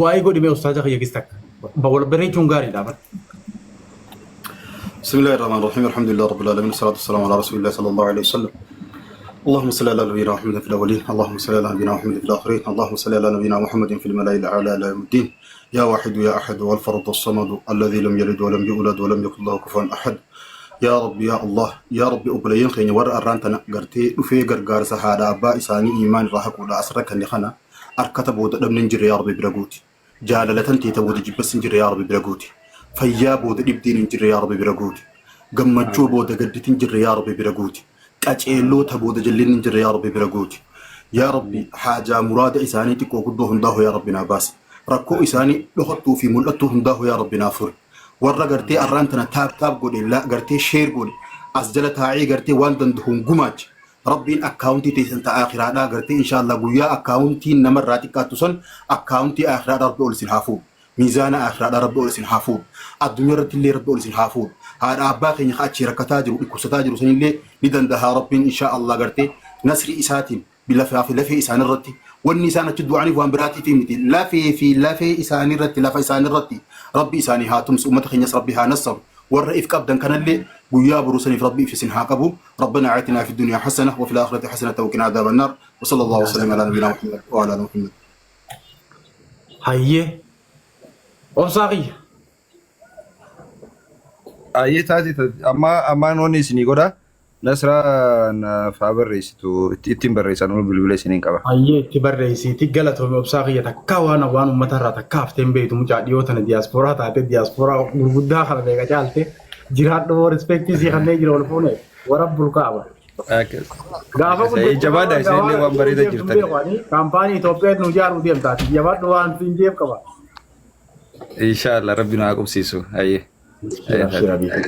Du'aa'ii godhi mee ustaaza kiyya gis takka. Wal bareechuun gaariidha bar. بسم الله الرحمن الرحيم، الحمد لله رب العالمين، والصلاة والسلام على رسول الله صلى الله عليه وسلم. اللهم صل على نبينا محمد في الأولين، اللهم صل على نبينا محمد في الآخرين، اللهم صل على نبينا محمد في الملأ الأعلى إلى يوم الدين. يا واحد يا أحد والفرد الصمد الذي لم يلد ولم يولد ولم يكن له كفوا أحد. يا رب يا الله يا رب، obboleeyyan keenya warra arraan tana gartee dhufee gargaarsa haadha abbaa isaanii iimaan irraa haquudha asirra kan kana harkata booda dhabni hin jirre yaa Rabbi bira guuti. Jaalalatan teeta booda jibbas hin jirre yaa Rabbi bira guuti. Fayyaa booda dhibdeen hin jirre yaa Rabbi bira guuti. Gammachuu booda gadditi hin jirre yaa Rabbi bira guuti. Qaceelloota booda jallinni hin jirre yaa Rabbi bira guuti. Yaa Rabbi, haajaa muraada isaanii xiqqoo guddoo hundaahu yaa Rabbi naa baasi. Rakkoo isaanii dhokattuu fi mul'attuu hundaahu yaa Rabbi naa furi. Warra gartee arraan tana tap tap godhe gartee share godhe as jala taa'ee gartee waan danda'uun gumaache, Rabbiin akkaawuntii teessan ta aakhiraadhaa gartee inshaallah guyyaa akkaawuntiin namarraa xiqqaattu san akkaawuntii aakhiraadhaa Rabbi ol isin haa fuudhu. Miizaana aakhiraadhaa Rabbi ol isin haa fuudhu. Addunyaa irratti illee Rabbi ol isin haa fuudhu. Haadha abbaa keenya ka achii rakkataa jiru, dhukkubsataa jiru sanillee ni danda'a Rabbiin inshaallah gartee nasri isaatiin lafaa fi lafee isaanirratti, wanni isaan achi du'aniif waan biraatiif miti, lafee fi lafee isaanirratti, lafa isaanirratti Rabbi isaanii haa tumsu. Ummata keenyas Rabbi haa nassaru. Warra if qabdan kanallee guyyaa boruu saniif Rabbi if isin haa qabu. ربنا آتنا في الدنيا حسنة وفي الآخرة حسنة وقنا عذاب النار، وصلى الله وسلم على نبينا محمد وعلى آل محمد. Hayyee. Obsaa kiyya. Ayyee, taate amma ammaan wanni isinii godha. Nasraa naaf haa barreessitu, ittiin barreessan bilbila isiniin qaba. Hayyee, itti barreessiiti. Galatoome obsaa kiyya. Takkaa waan uummata irraa takkaa haftee hin beektu. Mucaa dhiyoo tana diyaaspooraa taate, diyaaspooraa gurguddaa kana beeka caalte. Jiraadhu, respect sii kanneen jira ol fuune warra bulkaaba. Gaafa Jabaadha, isinillee waan bareeda jirtan. Kaampaanii Itoophiyaa nu ijaaruu deemtaati. Jabaadhu, waan siin jeef qaba. Inshaallah, rabbi nu haa qubsiisu. Ayyee. Abshir habiibi.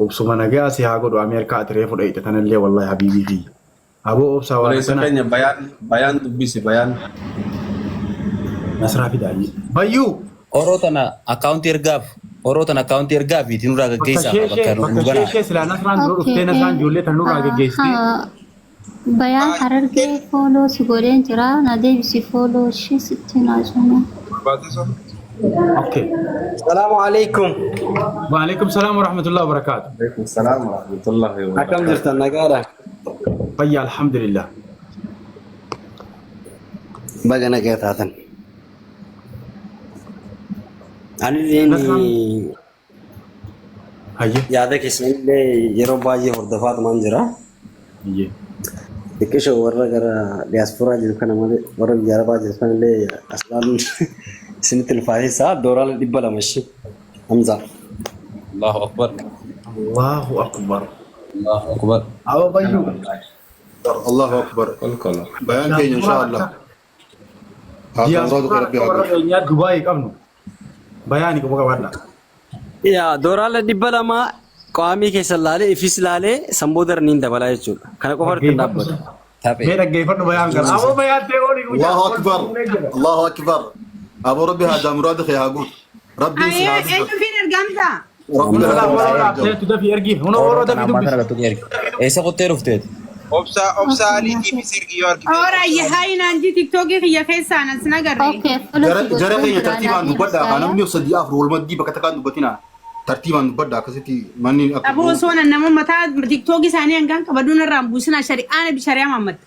Obsuma nagaa si haa godhu. Ameerikaa ati reefu dhayite tanallee wallahi habiibii kiyya. Aboo obsaa waan Obboleessa akkana keenya, bayaan bayaan dubbisi, bayaan. Nasraa fidaayye. Bayyuu. Oroo tana akkaawuntii ergaaf. Oroo tana akkaawuntii ergaaf itti nurraa Bakka gaggeessaa sheeshee bakka nu bakka banaa. sheeshee silaa Nasraan dura dhuftee Nasraan ijoollee tan nurraa geggeessitee. Bayaan Harargee, follow si godheen jira, na deebisi follow ishee sitti naa jiru. Okay. Salaamu alaikum. Waalaikum salaam wa rahmatullahi wa barakaatu. Alaikum salaam wa rahmatullahi wa Akkam barakatuh. jirtan, nagaadha? Fayya, alhamdulillah. Baga nagaa taatan. Ani Nasraan hayyee. Yaada keessanillee yeroo baay'ee hordofaatumaan jira. Hayyee. Xiqqisho warra gara diyaasporaa jiru kana malee warra biyya arabaa jiru kanallee as ilaaluun isinitti ulfaateessa. Doolaara 200 ishee. Hamza. Allahu akbar. Allahu akbar. Allahu akbar. Aboo bayyuu. Allahu akbar. Kolkola. Bayaan keenya Diyaaspooraan inshaallah. akka Haa ta'u muraadu kee diyaaspooraan Rabbi akka haa warra godhu. keenyaa Dubaayii qabnu. Bayaani quba qabaadha. Yaa, doolaara 200 qaamii keessan laalee ifis laalee sanboo daraniin dabalaa jechuudha. Kana qofa irratti hin Dhaggeeffadhu. dhaabbatu. Taphee. Mee dhaggeeffadhu bayaan kana. Aboo bayaan ta'e olii mucaa. Allahu akbar. Allahu akbar. Aboo Rabbi haa muraadu kee haa guutu. Rabbiin si haa Ayee, dubbatu. eenyu fi ergamta? Rabbi Silaa haa warra haa dhaabteetu dafii ergiif. Hunoo Oroo warra tana dafii ammaa tana dubbisi. gattu ergi. Eessa qottee dhufteeti? Obsaa, obsaa aliitiif ergi yoo argite. Ora haayinaan ji tiktookii kiyya keessaan as nagarre. Okay, follow Jara si jara gochuun keenya jira, na tartiibaan dubbadhaa. Haa deebisaa. namni sadii afur wal maddii bakka takkaan dubbatinaa. Tartiibaan dubbadhaa, akkasitti manni akka Aboo osoo nan nama mataa tiktookii isaanii hangaan qabaduun irraan buusinaa shari'aan bi shari'aa Muhammad.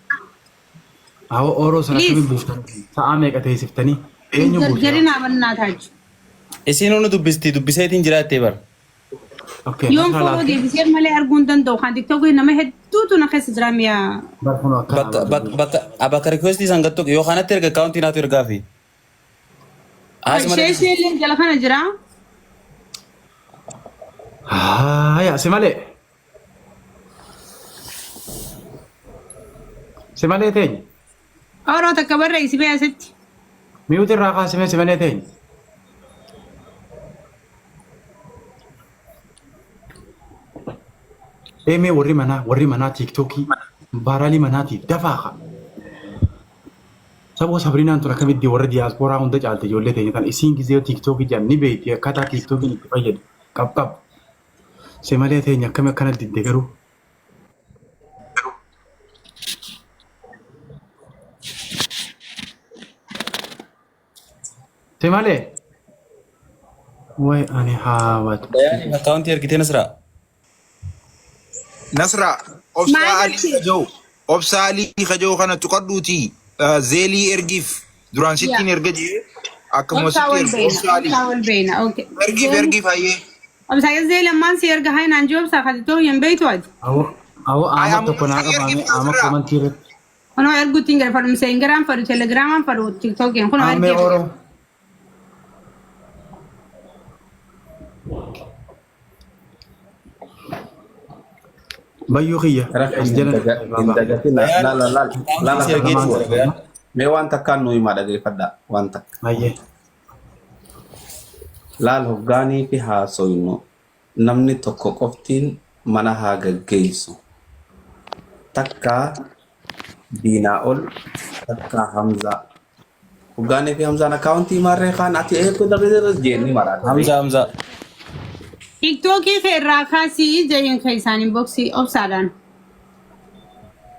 Awoo, ooroo sana Please. akkamiin buuftan? Sa'aa meeqa teessiftanii? Eenyu buuse? Jarjarina abannaa taaju. Isiin nu dubbisti dubbiseetiin jiraattee bara. Okay, Yoon Nasraa follow laaftee. deebisee malee arguu hin danda'u. Kan tiktookii nama hedduutu na keessa jira mi'a. Bar kunoo akkana Bakka bakka bakka bakka request isaan gattu yoo kanatti erga akkaawuntii naatu ergaafi. Haas malee. Ishee illee jala kana jira. Haaya, si malee. Si malee teenya. Oroo takka barreessi bee asitti. Mute irraa kaasimee si malee teenya. Deemee warri manaa tiiktookii baaraalii manaatiif dafaa kaa. Saboo Sabrinaan tun akkamitti warra diyaaspooraa hunda caalte? Ijoollee teenya tan isiin gizee tiiktookii jedhan ni beekti, akkaataa tiiktookiin itti fayyadu qab qab. Si malee teenya akkami akkana didde garuu? Si malee. Way ani haawatu. Bayaaniif akkaawuntii ergitee Nasraa. Nasra obsaa Maal Alii jechi? Kajoo obsaa Alii Kajoo kana tuqadhuuti zeelii ergiif duraan sittiin Yaa. erga jee akkuma Obsaa sitti wal ergu beeyna. obsaa Alii Obsaa wal beeyna. Okay. ergiif Zeeli. ergiif hayyee. Obsaa zeeli ammaan si erga hayi naan jee obsaa kati too hin beeytu ati. Awoo awoo Ay aama ammoo tokko naa si qabaame ergiif aama Nasra. komantii irratti. Kunoo erguutti hin gara fadhu miseengeraan fadhu telegiraamaan fadhu tiktookiin kunoo Aamee ergeef. Oromoo. Bayyuu kiyya as jala Hin dagatina. Laala laala laala Si ergee lamaan jira bayaan. Mee waan takkaan nu himaa dhageeffadhaa waan takka. Ayyee. Laal hoggaanii fi haasoynu namni tokko qoftiin mana haa gaggeessu. Takkaa Diinaa ol takkaa Hamzaa. Hoggaanii fi Hamzaan akkaawuntii maarree kaan ati eeguu darbe jeenni maraata. Hamza Hamza. Tiktookii kee irraa kaasii jeen kee isaaniin boksii obsaadhaan.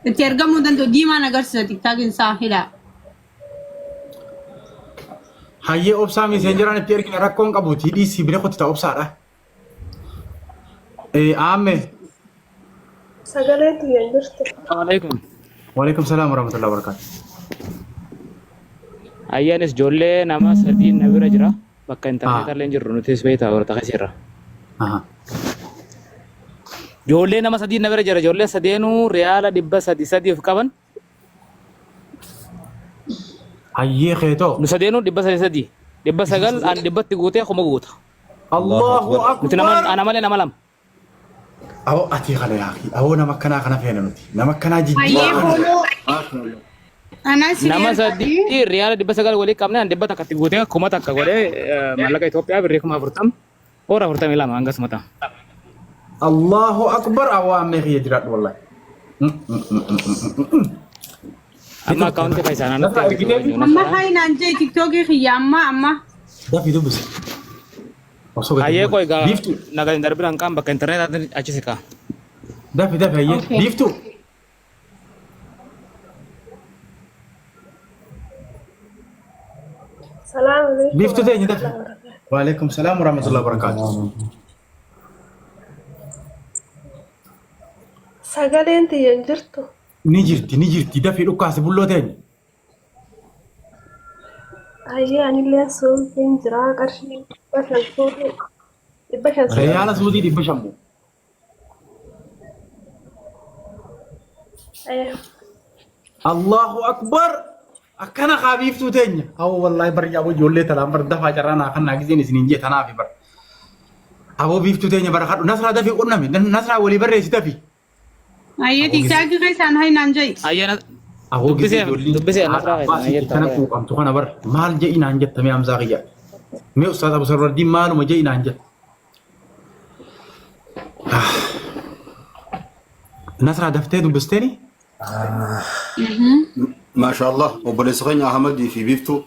Itti ergamuu danda'u diimaan agarsiisa tiktookiin isaa hidhaa. Hayyee obsaa miseenjeraan itti ergina rakkoon qabuuti dhiisii bira kotti ta'a obsaadha. Aamme. Sagaleen tiyya hin jirtu. Alaikum. Waalaikum salaam warahmatullahi wabarakatuh. Ayyaanis ijoollee nama sadii na bira jira. Bakka intarneetaa illee hin jirru nutis beektaa warra kasiirra. Ijoollee nama sadii na bira jira. Ijoollee sadeenuu riyaala 300 300 of qaban. Hayyee keetoo. Nu sadeenuu 300 300. 900 an dhibbatti guutee 1000 guuta. Allahu Nuti nama akbar. ana malee nama lama. Awoo ati kana yaaqi. Awoo nama akkanaa kana feena nuti. Nama akkanaa Hayyee jijjiirama. follow anaa si Nama ergaati. sadii riyaala 900 walii qabne an 100tti guutee 1000 godhee maallaqa Itoophiyaa birrii 40,000 oora 42 hangasuma ta'a. Allahu akbar. Awoo ammee kiyya jiraadhu wallahi. Amma akkaawuntii kan isaan anatti Nasraa ergitu ergiteefi? Amma hayi naan jee tiktookii kiyya amma amma. Dafii dubbisi. Osoo gadi Hayyee bu'e. koo egaa Biiftuu. nagaa hin darbin hanqaan bakka intarneetaatiin achi siqaa. Dafi dafi hayyee. Okay. Biiftuu. Salaam alaikum Biiftuu teenya dafi. warahmatullahi wabarakatuh. Waalaikum salaam warahmatullahi wabarakatuh. Sagaleen tiyya hin jirtu. Ni jirti ni jirti dafii dhukkaasi bulloo teenya. Hayyee anillee suuqiin jira qarshii 500 suuqii 500 suuqii. Riyaala suutii 500 moo. Allahu akbar. Akkana kaa biiftuu teenya. Awoo wallaahi bar yaaboo ijoollee tanaan bar dafaa carraa naa kannaa giseen isiniin jee tanaafi bar. Aboo biiftuu teenya bara kadhu Nasraa dafii qunnami Nasraa walii barreessi dafii. Hayyee tiktookii keessaan hayi naan jee. Ayyana Aboo gisee dubbisee ijoolleen dubbisee haadha Nasraa abbaa keessan sitti ayyee kana quuqamtu kana bar maal je'i naan jetta mee Hamzaa kiyya. Mee Ustaaz Abu Sarwardiin maaluma je'i naan jetta. Nasraa daftee dubbisteeni? Maasha Allah obboleessa keenya Ahmadii fi Biiftuu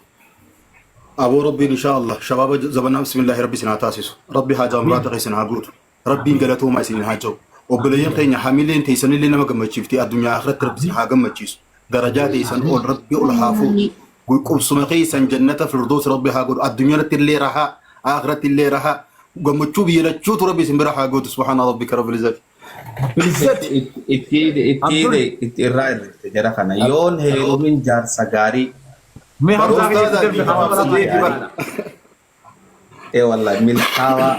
aboo rabbiin insha Allah shabaaba zabanaa bismillaahi rabbi isin haa taasisu rabbi haajaa muraada keessan haa guutu rabbiin galatoomaa isin haa jiru obboleeyyan keenya hamileen teessanillee nama gammachiifti addunyaa akhiratti rabbi isin haa gammachiisu darajaa teessan ol rabbi ol haa fuudhu qubsuma keessan jannata firdoos rabbi haa godhu addunyaa irratti illee rahaa akhiratti illee rahaa gammachuu biyya lachuutu rabbi isin bira haa gootu subhaana rabbika rabbil izzati Izzati. Itti itti itti irraa irrifte jara kana yoon heerumin jaarsa gaarii Mee Hamzaa Barumsa kiyya darbe sadii haa ee wallahi milkaawaa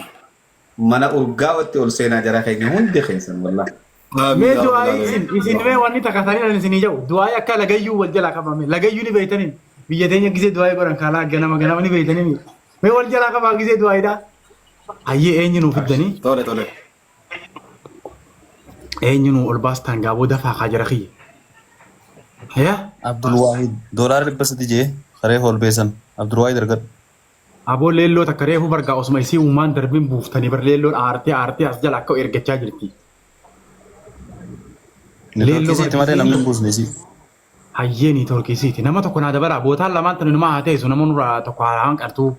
mana urgaa'utti ol seenaa jara keenya hundi keessan wallahi. Mee du'aayii isin isin mee wanni takka tanii dhaan isinii jedhu du'aayii akka lagayyuu wal jalaa qabame lagayyuu ni beeytaniin biyya teenya gisee du'aayii godhan kaalaa ganama ganama ni beeytanii mee wal jalaa qabaa gisee du'aayiidha. Hayyee eenyu nuu fiddanii Tole tole. eenyu nuu ol baastaan gaaboo dafaa kaa jara kiyya. Hayaa Abdul Waahid doolaara 300 jee karee ol beesan Abdul Waahid argadhu. Aboo leelloo takka reefu bargaa osuma isii uumaan darbiin buuftanii bar leelloon aartee aartee as jala akka ergachaa jirti. Neetwoorkii isiitti malee namni hin buusne isii. Hayyee niitoorkii isiiti. Nama tokko naa dabalaa bootaan lamaan tani numaa haa teessu nama nurraa tokko haa hanqartuu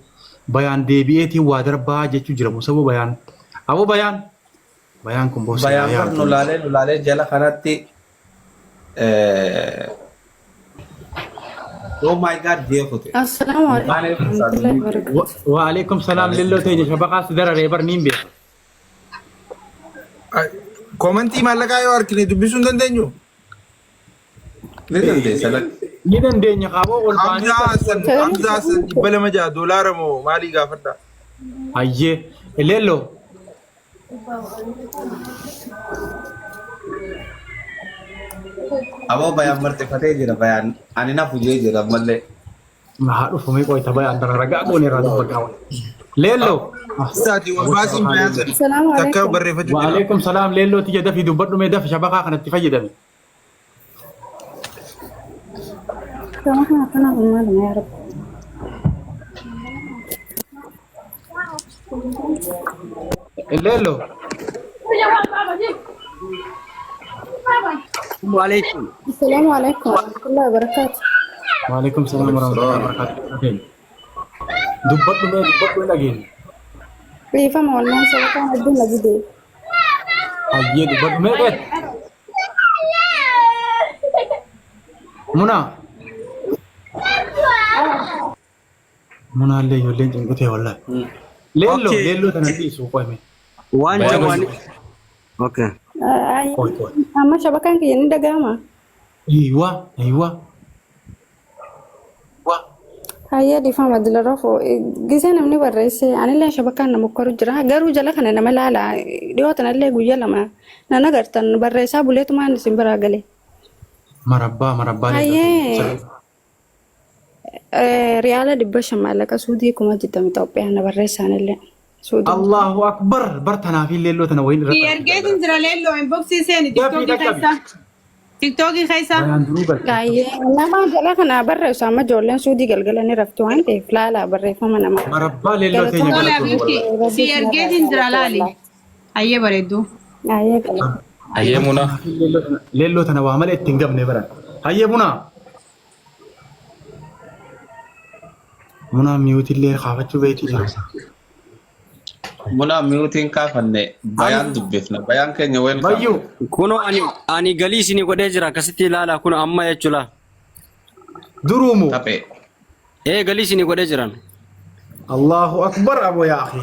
bayaan deebi'eetiin waa darbaa jechuu jira musaboo bayaan. Aboo bayaan. Bayaan kun boosii Bayaan bar nu laalee nu laalee jala kanatti Oh my God jee kute. Assalaamu alaikum warahmatullahi wabarakatuh. Waalaikum salaam lilloo teenya shabaqaa si dararee bar niin beeka. Komantii maallaqaa yoo argine dubbisuu hin dandeenyu. Ni dandeessa lakki. Ni dandeenya qaaboo ol baanee. Hamzaa Hassan Hamzaa Hassan 206 doolaara moo maalii gaafadha? Hayyee leelloo. Aboo bayaan marxifatee jira bayaan ani nafu jee jira ammallee. Haa dhufu mee qoyta bayaan tana ragaa goone irraa dubbadhaa wal. Leelloo. Isaati wal baasiin bayaan sadi. Assalaamu Takka alaikum. barreeffachuu jira. Waalaikum salaam leelloo tiyya dafii dubbadhu mee dafi shabaqaa kanatti fayyadami. Sama kana kana maaluma yaa Rabbi. Leelloo. Waalaikum. Assalaamu alaikum warahmatullahi wabarakatuh. Waalaikum salaam warahmatullahi wabarakatuh. Dubbadhu mee dubbadhu hin dhageenye. Dhiifama wallaan sabaqaan hedduun na dide. Hayyee dubbadhu mee qeet. Munaa. Munaallee ijoolleen cinqitee wallahi. Leelloo Okay. leelloo tana dhiisu qoyme. Waan Bayaan jawaani. Okay. Qoy qoy. Amma shabakaan kiyya ni dhaga'ama. Eeywa eeywa. Hayyee dhiifama dila rafoo gisee namni barreesse anillee shabakaan nama koru jira garuu jala kana nama laala dhiyoo tanallee guyya lama nan agartan barreessaa buleetumaan isin biraa gale. Marabbaa marabbaa leelloo Hayyee teenya. riyaala 500 maallaqa suudii 20,000 Itoophiyaa na barreessaanillee suudii. Allahu akbar bar tanaaf leelloo tana wayin Si irratti ergeetiin jira leelloo inboxii seeni Dafii tiktookii dhaqqabi. keessa. Tiktookii keessa. Bayaan duruu galche. Hayyee nama jala kana barreessu amma ijoolleen suudii galgala ni rafti waan ta'eef laala barreeffama namaa. Marabbaa leelloo teenya Galatooma. Tola galatoom Abibti wallahi. si ergeetiin jira laali. Hayyee bareedduu. Hayyee galatooma. Hayyee Bar Munaa. tanaaf leelloo tana waa malee ittiin gabne baran. Hayyee bunaa. Munaa miyuutillee kaafachuu beektii jira. Muna miyuutiin kaafanne bayaan dubbifna. Bayaan keenya welcome. Bayyuu. Kunoo ani ani galii isinii godhee jira akkasitti ilaala kun amma jechuudha. Duruumu. Taphee. Ee galii isinii godhee jiran. Allahu akbar abo yaa akhi.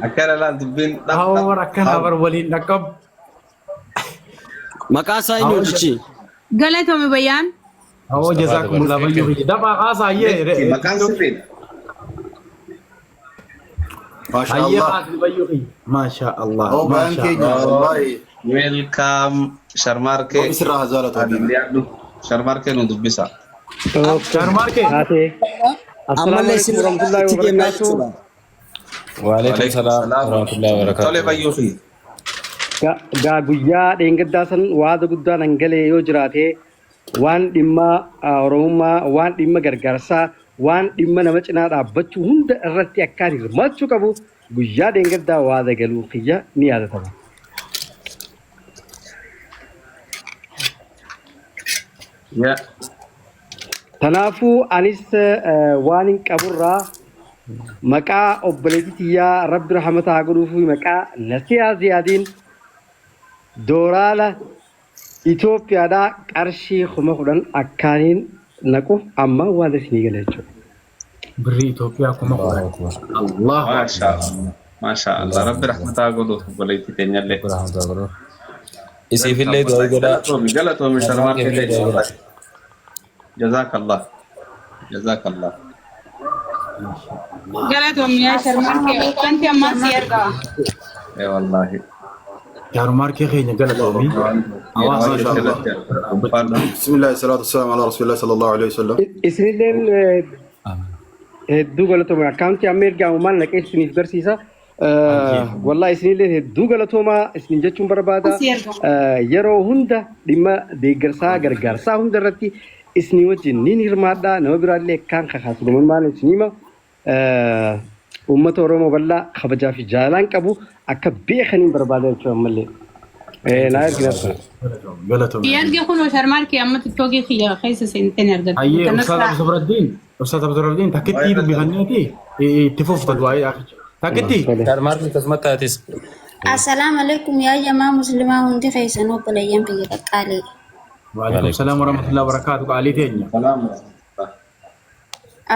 Akkana laal dubbiin dhaf Awwa dhaf bar akkana bar waliin dhaqqab. Maqaa isaa eenyu Awwa hojichi? Galatoomi bayyaan. Awwa Mustafaa jazakumullah dabarsee bayyuu kiyya. Dafaa haasaa hayyee. Miti maqaan sirriidha. Maasha Hayyee Allah. haasni bayyuu kiyya. Maasha Allah. Oh, bayaan Maasha keenya Allah. wallahi Welcome Sharmarkee. Rabbi sirraa haa jaalatu Adam habiibi. dhiyaadhu. Sharmarkee nu dubbisa. Sharmaarkee. Haatee. Assalaamu Ammallee alaikum isin warahmatullahi itti deemnaa wabarakatuh. jechuudha. Waalaikum Waalaikum salaam salaam. warahmatullahi Tole wabarakatuh. bayyuu fi. Gaa guyyaa dheengaddaa san waada guddaa nan galee yoo jiraate waan dhimma Oromummaa, waan dhimma gargaarsaa, waan dhimma nama cinaa dhaabbachuu hunda irratti akkaan hirmaachuu qabu guyyaa dheengaddaa waada galuu kiyya ni yaadatama. Yeah. Tanaafuu anis waan hin qaburraa maqaa obboleettii tiyyaa rabbi rahmata haa godhuufi maqaa Nasiyaa Ziyaadiin dooraala Itoophiyaadhaa qarshii 10,000 akkaaniin naqu amma waan isinii gala jechuudha. Birrii Itoophiyaa Allahu 10,000. akbar. Allahu Maasha akbar. Allah. Maasha Allah. Rabbi rahmataa godhuuf obboleettii teenyallee. Rahmataa godhuuf. Welcome Isiifillee du'aa wallahi. godhaa. Galatoomi galatoomi Sharmaarkee sharmaarkee illee teenya du'aa godhaa. wallahi. Jazakallah. Jazakallah. Galatoomi yaa Assalaamu sharmarkee. alaikum Wanti ammaa si ergaa. Eh wallahi. Sharmaarkee keenya galatoomi. Hawaasa Maasha Allah. Bismillah, salatu wassalamu ala rasulillah sallallahu alaihi wasallam. Isinilleen hedduu galatooma. Akkaawuntii amma ergaamu maal naqee isiniif garsiisa. Wallaahi isinilleen hedduu galatoomaa isin jechuun barbaada. Si ergaa. Yeroo hunda dhimma deeggarsaa gargaarsaa hunda irratti isinii wajjin niin hirmaadha. Nama biraallee akkaan kakaasu gammummaan isin hima. Uummata Oromoo bal'aa kabajaa fi jaalalaan qabu akka beekaniin barbaada jechuudha ammallee. Naa ergi nafsa. Galatoomi. Si erge kunoo sharmaarkee amma tiktookii kiyya keessa seenteen argatta. Hayyee Ustaaz Abdusabraddiin Ustaaz Abdusabraddiin takkittii dubbifanneeti itti fufta du'aa'ee akhicha. Takkitti. Sharmaarkee akkasumatti taatis. Assalaamu alaikum yaa jamaa muslimaa hundi keessan obboleeyyan kiyya qaqqaalee. Waalaikum salaam warahmatullahi wabarakatuh qaalii teenya. Salaam.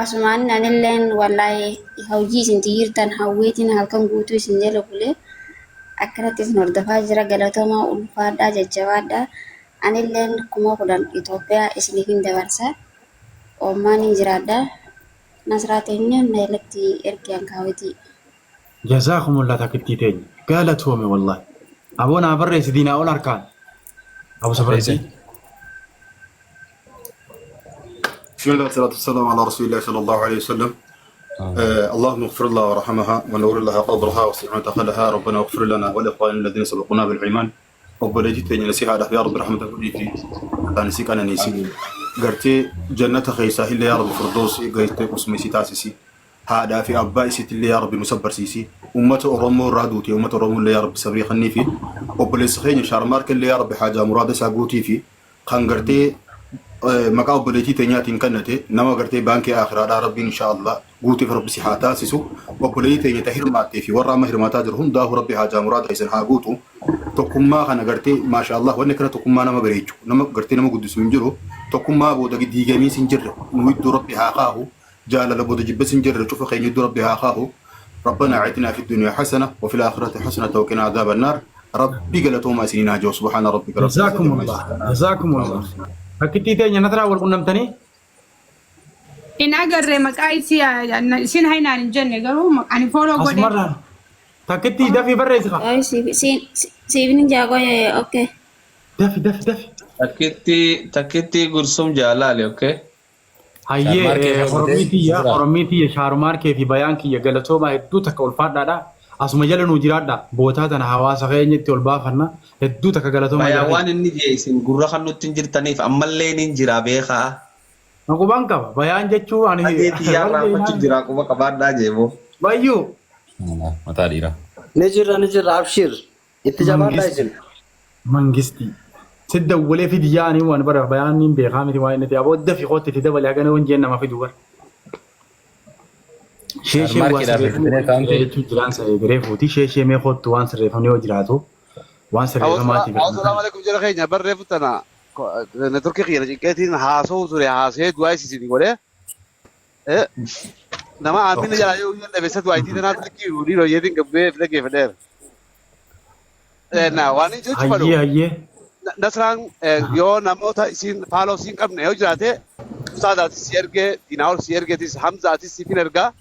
Asumaan anilleen wallaahi hojii isin jirtan hawweetiin halkan guutuu isin jala bulee akkanatti isin hordofaa jira. Galatoomaa, ulfaadhaa, jajjabaadhaa. Anilleen 10,000 Itoophiyaa isiniifin dabarsa. Oommaan hin jiraadha. Nasraa teenya na jalatti ergi ankaawitii. Jazaakumullah takkittii teenya. Galatoomi wallahi. Aboo naa barreessi diinaa ol harkaan. Abu Safaratti. بسم الله والصلاة والسلام على رسول الله صلى الله عليه وسلم. اللهم اغفر لها وارحمها ونور لها قبرها وسع مدخلها، ربنا اغفر لنا ولإخواننا الذين سبقونا بالإيمان. Obboleettii teenya nasihaadhaaf yaa Rabbi rahmata godhiifi kan isii qananiisi gartee jannata keessaa illee yaa Rabbi firdoosii gartee qusma isii taasisi, haadhaa fi abbaa isiitillee yaa Rabbi nu sabbarsiisi, ummata Oromoo irraa duute ummata Oromoo illee yaa Rabbi sabrii kennii fi obboleessa keenya Shaarmaarka illee yaa Rabbi haajaa muraada isaa guutii fi kan gartee maqaa obboleettii teenyaatiin kennate nama gartee baankii aakhiraadhaa Rabbiin insha Allah guutuuf Rabbi si haa taasisu. Obboleettii teenya ta hirmaattee fi warra amma hirmaataa jiru hundaafuu Rabbi haajaa muraada isin haa guutu. Tokkummaa kana gartee maasha Allah, wanni kana tokkummaa nama bareechu, nama gartee nama guddisu hin jiru. Tokkummaa booda diigamiis hin jirre nu iddoo Rabbi haa kaahu. Jaalala booda jibbas hin jirre cufa keenya iddoo Rabbi haa kaahu. ربنا آتنا في الدنيا حسنة وفي الآخرة حسنة وقنا عذاب النار. ربي قالتهم سنين جو، سبحان ربك رب العزة جزاكم عما الله يصفون. جزاكم الله. Takkittii teenya Nasraa wal qunnamtanii? In agarree maqaa isii isiin hainaan hin jenne, garuu ani follow godhe. Asumarraan. Takkittii dafii barreessi kaa. Ay, siifin jaaqoo, okay. Dafi, dafi, dafi. Takkitti takkitti gursum jaalaali, okay? Hayyee. Shaarmaarkee fi Orommii tiyya, jira. Orommii tiyya, Shaarumaarkee fi bayaan kiyya, galatoomaa, hedduu takka ulfaadhaadha. Asuma jala nuu jiraadha. Bootaa tana hawaasa keenyatti ol baafanna. Hedduu takka galatoomaa Bayaan jira. waan inni jee isin gurra kan nutti hin jirtaniif ammallee ni jira beekaa. Maqubaan qaba. Bayaan jechuun ani Dhagee xiyyaa raafachuu jira, quba qabaadhaa jeeboo. Bayyuu. Mataa dhiiraa. Ni jirra, ni jirra, abshir. Itti jabaadhaa isin. Mangistii. Si dawwalee fidi yaa'anii waan bara bayaan niin beekaa miti waan inni ta'e. Aboo dafi kootti itti dabalee hagana wanjeen nama fidu bara. Ishee ishee waan Shaarmaarkeedhaaf sirreeffamuu ergitee kaa'amte. jechuun jiraan siree fuuti. Ishee ishee mee kottu, waan sirreeffamni yoo jiraatu waan sirreeffamaatiif. Assalamu alaikum jara keenya. Barreeffu tana networkii kiyya cinqeetiin haasa'u ture, haasa'ee du'aa isiisin godhee nama aamina jalaa yoo hin dhabeessa du'aa itti tanaatti likkii dhiiroo yeetiin gabbee dhaggeeffadheera. Na waan inni jechuu fedhu Hayyee hayyee. Nasraan yoo namoota isiin follow siin qabne yoo jiraate, Ustaadaatis si ergee, Diinaawol si ergeetis, Hamzaatis siifin ergaa.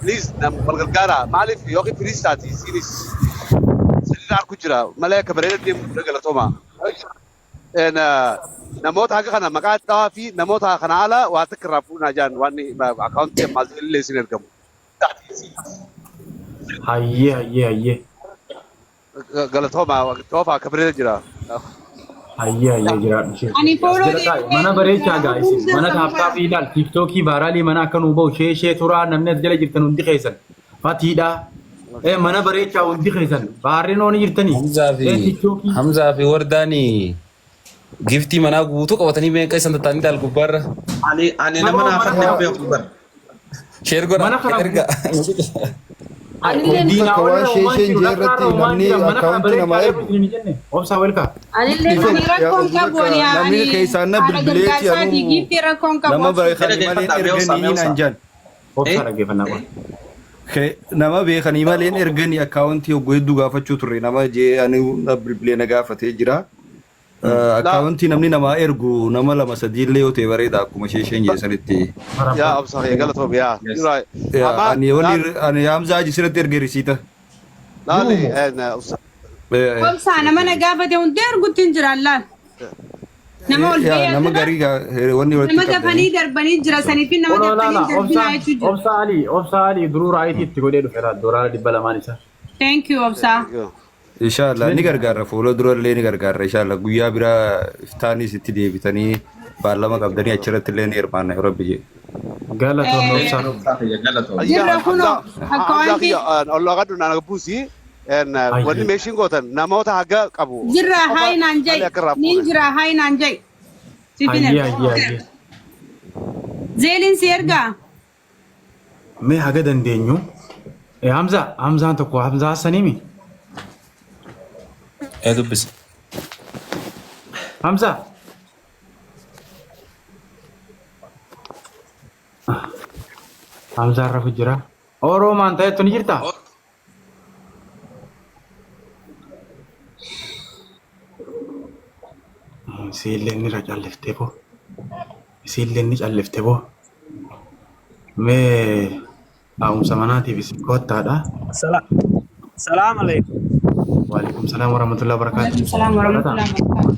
Please nam wal gargaara, maaliif yookiin firiis taati isiinis sirrii arku jira malee akka bareeda deemu ture. Galatooma. Namoota haga kana maqaa dhawaa fi namoota kana ala waa takka irraa fuudhnaa jaan waan akkaawuntii ammaas illee isin ergamu. Hayyee hayyee hayyee. Galatooma toofaa akka bareeda jira. Hayyee hayyee, jiraadhu ishee. Ani follow As jala taa'i. Mana bareechaa gaa isin. Mana tap tapii ilaal. TikTokii viralii mana akka nuu bahu ishee ishee turaa, namni as jala jirtan hundi keessan. Fatiidha. Mana bareechaa hundi keessan. Baarreen ooni jirtanii. Hamzaa fi TikTokii. Hamzaa fi Wardaanii giftii manaa guutuu qabatanii meeqa isan tattaanii daal gubbaarra. Ani nama Nama naaf mana hin beeku bara. Share godha. Mana kana Erga. Anillee Diinaa Takka waan olirra ishee uumaan isheen jiru jee lakkaarra irratti uumaan namni jira mana kana akkaawuntii namaa bareechaa ergu. isin hin jenne. Obsaa welkaa. Anillee ani rakkoon qabu, ani Namni ani keessaan na haadha bilbileeti gargaarsaati anuu giiftii rakkoon qabu. nama beekanii malee Dhaggeeffadhaa, mee obsaa, mee erganii naan obsaa. jaan. Obsaa dhaggeeffannaa qofa. Nama beekanii malee erganii akkaawuntii hogguu hedduu gaafachuu turre, nama jee ani na bilbilee na gaafatee jira. Akkaawuntii namni namaa ergu nama lama sadiillee yoo ta'e bareeda, akkuma ishee isheen jeessanitti. Yaa obsa kee galatoom yaa. Yaa, ani wali ani Hamzaa Haji sirratti erge risiita. Laali obsa. Obsaa nama na gaafate hundee ergutti hin jiraan laal. Nama ol Yaa ba'ee nama asirra garii wanni walitti nama dafanii qabdanii. darbanii jira sanii fi nama Oloo dafanii laala darbinaa obsaa jechuu jira. Obsaa Ali, Obsaa Ali duruu raayitii itti godhee dhufe laal $200 isaa. Thank you, Obsaa. Inshallah ni gargaarra, fuula durallee ni gargaarra inshallah. Guyyaa biraa iftaanis itti deebitanii baallama qabdanii achirratti illee ni hirmaanna yoo Rabbi jedhe. Galatoomne obsaa. Jirra kunoo Hamzaa akkaawuntii kiyya olloo qadhu naan buusi. Wanni meeshiin gootan namoota haga qabu. Jirra hi naan jai Malee akka irraa niin fuune. jira, hi naan jai. Siifin Hayyee erga. hayyee hayyee. Zelliin si ergaa. Mee haga dandeenyu. Hamza, Hamzaan tokko Hamzaa Hassaniimi. Ee, dubbisa. Hamza. Hamzaan rafu jira. Oromaan ta'ettu ni jirtaa? Isiillee ni callifte boo. Isiillee ni callifte boo. Mee haa'umsa manaatiif isin kottaadha. Salaam alaikum. Waalaikum salaam warahmatullahi wabarakatuh. Waalaikum salaam warahmatullahi wabarakatuh.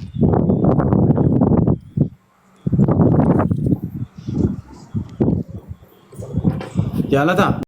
Jaalataa?